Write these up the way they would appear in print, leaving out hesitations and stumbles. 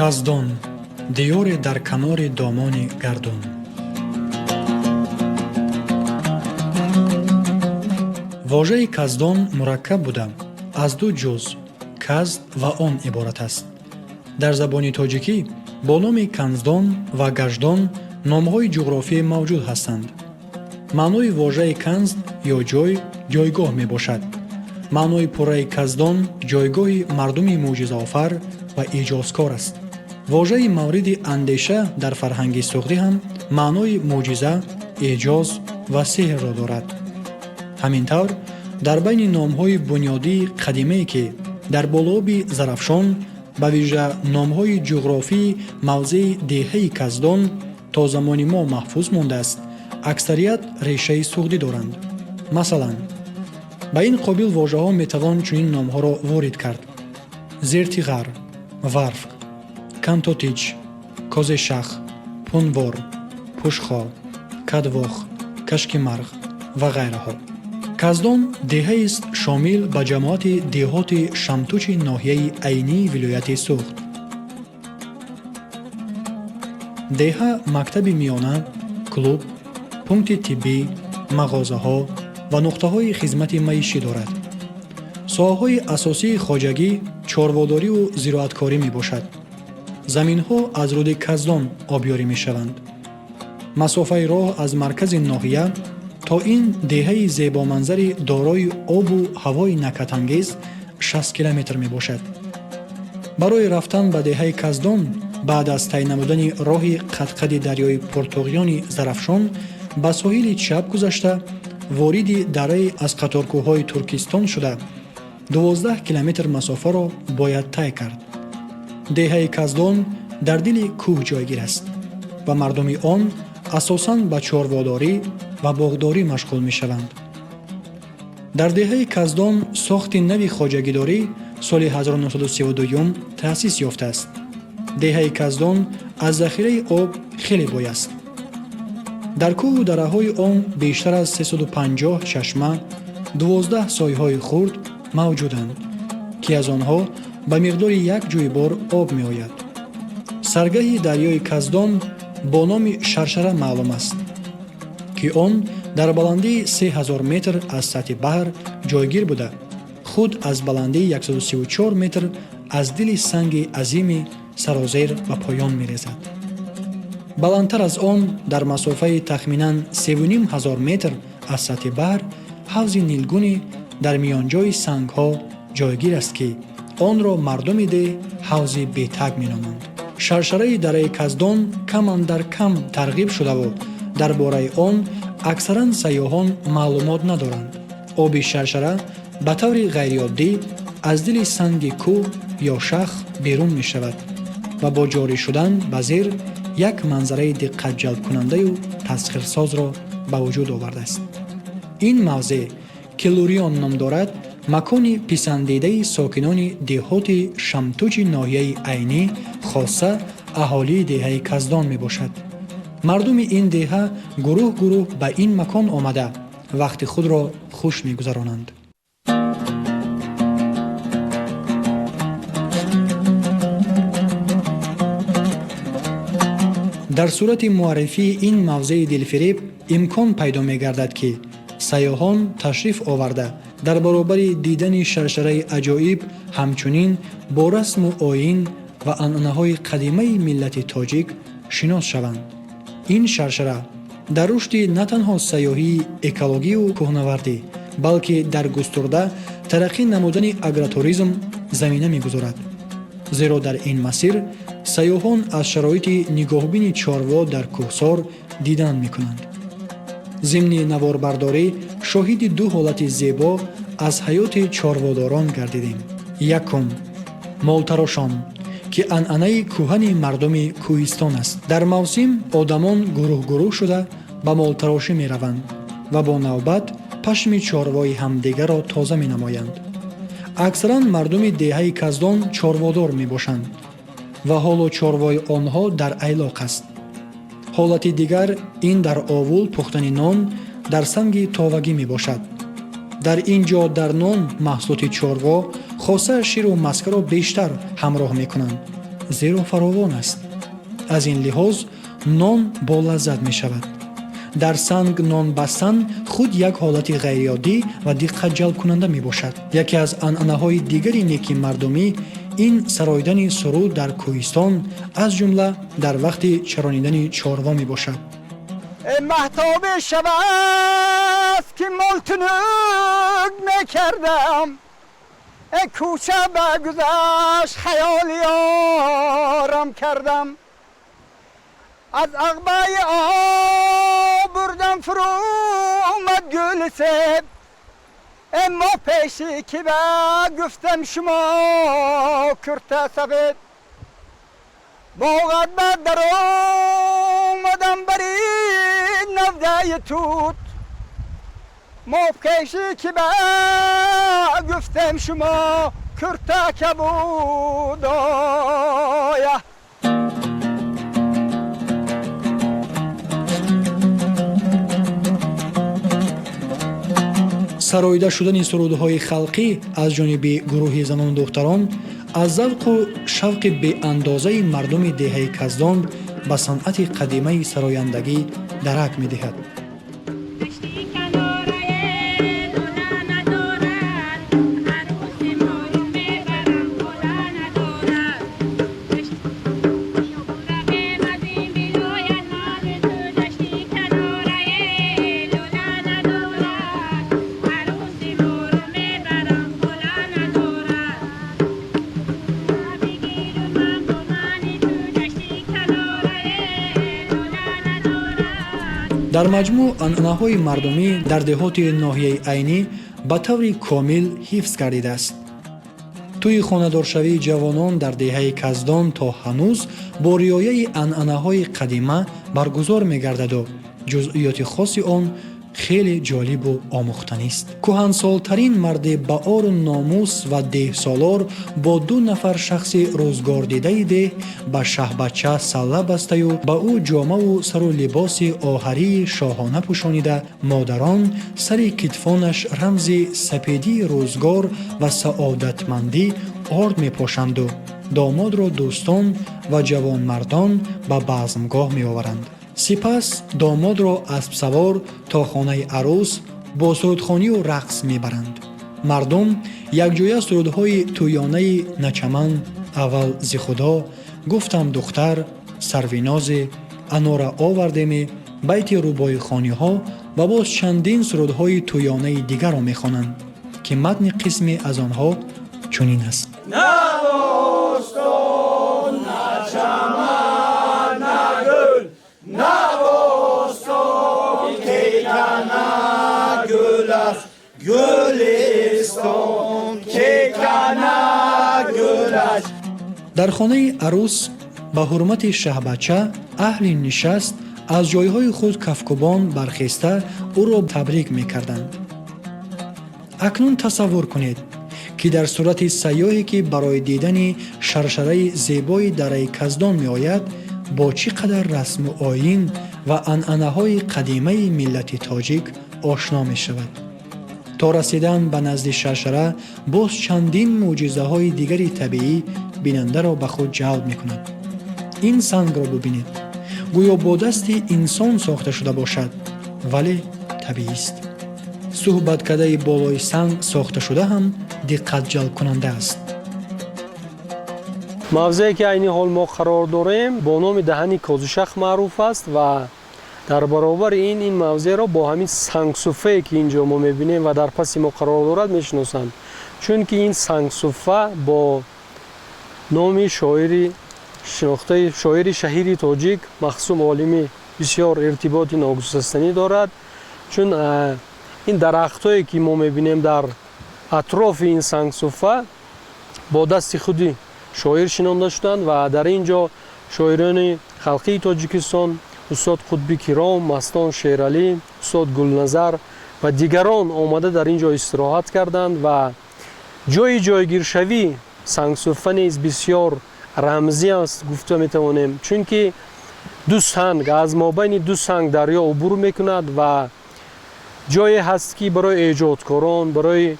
Каздон, диёре дар канори домони гардун. Вожаи Каздон мураккаб буда, аз ду ҷузъ казд ва он иборат аст. Дар забони тоҷикӣ бо номи Канздон ва Гаҷдон номҳои ҷуғрофӣ мавҷуд ҳастанд. Маънои вожаи канзд ё ҷой, ҷойгоҳ мебошад. Маънои пурраи Каздон ҷойгоҳи мардуми мӯъҷизаофар ва эъҷозкор аст. Вожаи мавриди андеша дар фарҳанги суғдӣ ҳам маънои мӯъҷиза, эъҷоз ва сеҳрро дорад. Ҳамин тавр, дар байни номҳои бунёдии қадимае, ки дар болооби Зарафшон, ба вижа номҳои ҷуғрофии мавзеи деҳаи Каздон то замони мо маҳфуз мондааст, аксарият решаи суғдӣ доранд. Масалан, ба ин қобил вожаҳо метавон чунин номҳоро ворид кард: Зертиғар, Варфк, Кантотич, Козешах, Пунвор, Пушхо, Кадвох, Кашкимарғ ва ғайраҳо. Каздон деҳаест шомил ба ҷамоати деҳоти Шамтучи ноҳияи Айнии вилояти Суғд. Деҳа мактаби миёна, клуб, пункти тиббӣ, мағозаҳо ва нуқтаҳои хизмати маишӣ дорад. Соҳаҳои асосии хоҷагӣ чорводорию зироаткорӣ мебошад. Заминҳо аз рӯди Каздон обёрӣ мешаванд. Масофаи роҳ аз маркази ноҳия то ин деҳаи зебоманзари дорои обу ҳавои накҳатангез 60 километр мебошад. Барои рафтан ба деҳаи Каздон баъд аз тай намудани роҳи қадқади дарёи пуртуғёни Зарафшон ба соҳили чап гузашта, вориди дараи аз қаторкӯҳҳои Туркистон шуда, 12 километр масофаро бояд тай кард. Деҳаи Каздон дар дили кӯҳ ҷойгир аст ва мардуми он асосан ба чорводорӣ ва боғдорӣ машғул мешаванд. Дар деҳаи Каздон сохти нави хоҷагидорӣ соли 1932 таъсис ёфтааст. Деҳаи Каздон аз захираи об хеле бой аст. Дар кӯҳу дараҳои он бештар аз 350 чашма, 12 сойҳои хурд мавҷуданд, ки аз онҳо ба миқдори як ҷӯйбор об меояд. Саргаҳи дарёи Каздон бо номи Шаршара маълум аст, ки он дар баландии 3000 метр аз сатҳи баҳр ҷойгир буда, худ аз баландии 134 метр аз дили санги азими сарозер ба поён мерезад. Баландтар аз он, дар масофаи тахминан 3500 метр аз сатҳи баҳр, ҳавзи нилгуни дар миёнҷои сангҳо ҷойгир аст, ки онро мардуми деҳ ҳавзи бетаг меноманд. Шаршараи дараи Каздон кам андар кам тарғиб шудаву дар бораи он аксаран сайёҳон маълумот надоранд. Оби шаршара ба таври ғайриоддӣ аз дили санги кӯҳ ё шах берун мешавад ва бо ҷорӣ шудан ба зер як манзараи диққатҷалбкунандаю тасхирсозро ба вуҷуд овардааст. Ин мавзеъ, ки Луриён ном дорад, макони писандидаи сокинони деҳоти Шамтучи ноҳияи Айнӣ, хоса аҳолии деҳаи Каздон мебошад. Мардуми ин деҳа гурӯҳ гурӯҳ ба ин макон омада, вақти худро хуш мегузаронанд. Дар сурати муаррифии ин мавзеи дилфиреб имкон пайдо мегардад, ки сайёҳон ташриф оварда, дар баробари дидани шаршараи аҷоиб ҳамчунин бо расму оин ва анъанаҳои қадимаи миллати тоҷик шинос шаванд. Ин шаршара дар рушди на танҳо сайёҳии экологию кӯҳнавардӣ, балки дар густурда тараққӣ намудани агротуризм замина мегузорад, зеро дар ин масир сайёҳон аз шароити нигоҳубини чорво дар кӯҳсор дидан мекунанд. Зимни наворбардорӣ шоҳиди ду ҳолати зебо аз ҳаёти чорводорон гардидем. Якум: молтарошон, ки анъанаи кӯҳани мардуми кӯҳистон аст. Дар мавсим одамон гурӯҳ гурӯҳ шуда ба молтарошӣ мераванд ва бо навбат пашми чорвои ҳамдигарро тоза менамоянд. Аксаран мардуми деҳаи Каздон чорводор мебошанд ва ҳоло чорвои онҳо дар айлоқ аст. Ҳолати дигар ин дар овул пухтани нон дар санги товагӣ мебошад. Дар ин ҷо дар нон маҳсулоти чорво, хоса ширу маскаро бештар ҳамроҳ мекунанд. зеро фаровон аст. Аз ин лиҳоз нон болаззат мешавад. Дар санг нон бастан худ як ҳолати ғайриоддӣ ва диққатҷалбкунанда мебошад. Яке аз анъанаҳои дигари неки мардумӣ ин сароидани суруд дар кӯҳистон, аз ҷумла дар вақти чаронидани чорво мебошад. Маҳтоби шабаст ки мол тунук мекардам, кӯча ба гузашт хаёли ёрам кардам, аз ағбаи об бурдам фурӯмад гули себ, мо пеши ки ба гуфтам шумо курта сафед, боғат ба даромадам бари навдаи тут, мо пеши ки ба гуфтем шумо курта кабудоя. Сароида шудани сурудҳои халқӣ аз ҷониби гурӯҳи занону духтарон аз завқу шавқи беандозаи мардуми деҳаи Каздон ба санъати қадимаи сарояндагӣ дарак медиҳад. Дар маҷмӯъ анъанаҳои мардумӣ дар деҳоти ноҳияи Айнӣ ба таври комил ҳифз гардидааст. Тӯи хонадоршавии ҷавонон дар деҳаи Каздон то ҳанӯз бо риояи анъанаҳои қадима баргузор мегардаду ҷузъиёти хоси он хеле ҷолибу омӯхтанист. Кӯҳансолтарин марди баору номус ва деҳсолор бо ду нафар шахси рӯзгордидаи деҳ ба шаҳбача салла бастаю ба ӯ ҷомаву сару либоси оҳарии шоҳона пӯшонида, модарон сари китфонаш рамзи сапедии рӯзгор ва саодатмандӣ орд мепошанду домодро дӯстон ва ҷавонмардон ба базмгоҳ меоваранд. Сипас домодро аспсавор то хонаи арӯс бо сурудхонию рақс мебаранд. Мардум якҷоя сурудҳои тӯёнаи «Начаман», «Аввал зи Худо», «Гуфтам духтар», «Сарвинозе», «Анора овардеме», байти рубоихониҳо ва боз чандин сурудҳои тӯёнаи дигарро мехонанд, ки матни қисме аз онҳо чунин аст. Дар хонаи арӯс ба ҳурмати шаҳбача аҳли нишаст аз ҷойҳои худ кафкубон бархеста ӯро табрик мекарданд. Акнун тасаввур кунед, ки дар сурати сайёҳе, ки барои дидани шаршараи зебои дараи Каздон меояд, бо чӣ қадар расму оин ва анъанаҳои қадимаи миллати тоҷик ошно мешавад. То расидан ба назди шаршара боз чандин мӯъҷизаҳои дигари табиӣ бинандаро ба худ ҷалб мекунад. Ин сангро бубинед, гӯё бо дасти инсон сохта шуда бошад, вале табиист. Суҳбаткадаи болои санг сохташуда ҳам диққатҷалбкунанда аст. Мавзее ки айни ҳол мо қарор дорем, бо номи даҳани Козишах маъруф аст ва дар баробари ин мавзеъро бо ҳамин сангсуфае, ки ин ҷо мо мебинем ва дар паси мо қарор дорад, мешиносанд, чунки ин сангсуфа бо номи шоири шинохтаи шоири шаҳири тоҷик Махсум Олимӣ бисёр иртиботи ногусастанӣ дорад, чун ин дарахтҳое, ки мо мебинем дар атрофи ин сангсуфа, бо дасти худи шоир шинонда шуданд ва дар ин ҷо шоирони халқии Тоҷикистон устод Қутби Киром, Мастон Шералӣ, устод Гулназар ва дигарон омада дар ин ҷо истироҳат карданд ва ҷои ҷойгиршавӣ сангсуфа низ бисёр рамзӣ аст гуфта метавонем, чунки ду санг аз мобайни ду санг дарё убур мекунад ва ҷое ҳаст, ки барои эҷодкорон, барои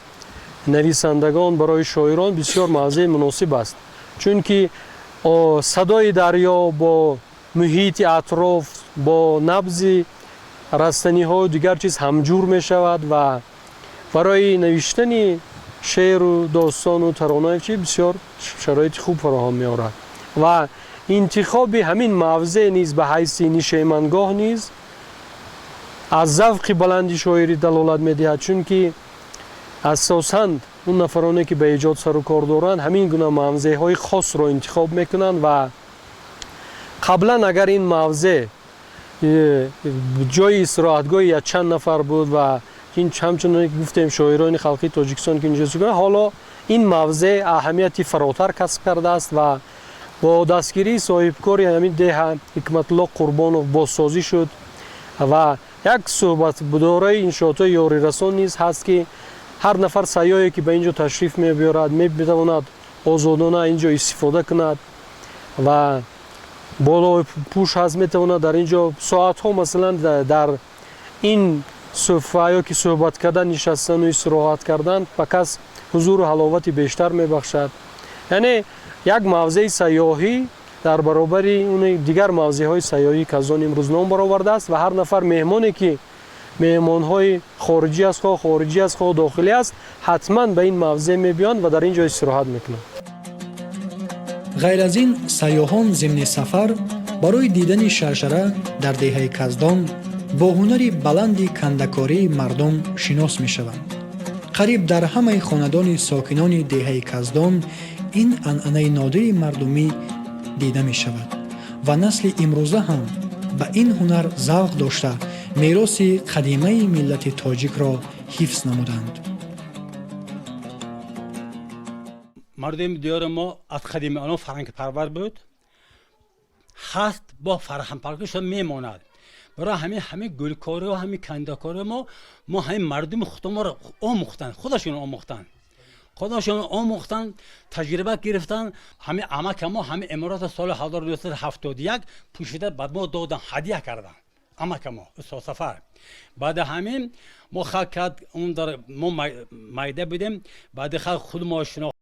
нависандагон, барои шоирон бисёр мавзеи муносиб аст, чунки Садои дарё бо муҳити атроф, бо набзи растаниҳою дигар чиз ҳамҷур мешавад ва барои навиштани шеъру достону таронаи чи бисёр шароити хуб фароҳам меорад. Ва интихоби ҳамин мавзеъ низ ба ҳайси нишемангоҳ низ аз завқи баланди шоирӣ далолат медиҳад, чунки асосан он нафароне ки ба эҷод сару кор доранд, ҳамин гуна мавзеъҳои хосро интихоб мекунанд. Ва қаблан агар ин мавзеъ ҷои истироҳатгоҳи якчанд нафар буд ва ин ҳамчунон ки гуфтем, шоирони халқии Тоҷикистон ки инҷо сукунат, ҳоло ин мавзеъ аҳамияти фаротар касб кардааст ва бо дастгирии соҳибкори ҳамин деҳа Ҳикматулло Қурбонов бозсозӣ шуд. Ва як суҳбатдораи иншоотҳои ёрирасон низ ҳаст, ки ҳар нафар сайёҳе ки ба ин ҷо ташриф мебиёрад, метавонад озодона ин ҷо истифода кунад ва болои пӯш ҳаст, метавонад дар ин ҷо соатҳо, масалан, дар ин суфа ё ки суҳбат кардан, нишастану истироҳат кардан ба кас ҳузуру ҳаловати бештар мебахшад. Яъне як мавзеи сайёҳӣ дар баробари дигар мавзеъҳои сайёҳӣ ки аз он имрӯз ном баровардааст. Ва ҳар нафар меҳмоне ки меҳмонҳои хориҷӣ аст, хоҳ хориҷӣ аст, хоҳ дохилӣ аст, ҳатман ба ин мавзеъ мебиёнд ва дар ин ҷо истироҳат мекунанд. Ғайр аз ин, сайёҳон зимни сафар барои дидани шаршара дар деҳаи Каздон бо ҳунари баланди кандакории мардум шинос мешаванд. Қариб дар ҳамаи хонадони сокинони деҳаи Каздон ин анъанаи нодири мардумӣ дида мешавад ва насли имрӯза ҳам ба ин ҳунар завқ дошта, мероси қадимаи миллати тоҷикро ҳифз намуданд. Мардуми диёри мо аз қадими он фарҳангпарвар буд, ҳаст, бо фарҳангпарваршон мемонад. Барои ҳамин гулкориҳо, ҳамин кандакориҳо мо ҳамин мардуми худморо омӯхтанд, худашон омӯхтанд, худашон омӯхтанд, таҷриба гирифтанд. Ҳамин амака мо ҳамин иморота соли 1971 пӯшида ба мо доданд, ҳадия карданд амака мо устод Сафар. Баъди ҳамин мо халқ кард, он дар мо майда будем, баъди халқ худ мо шинохт.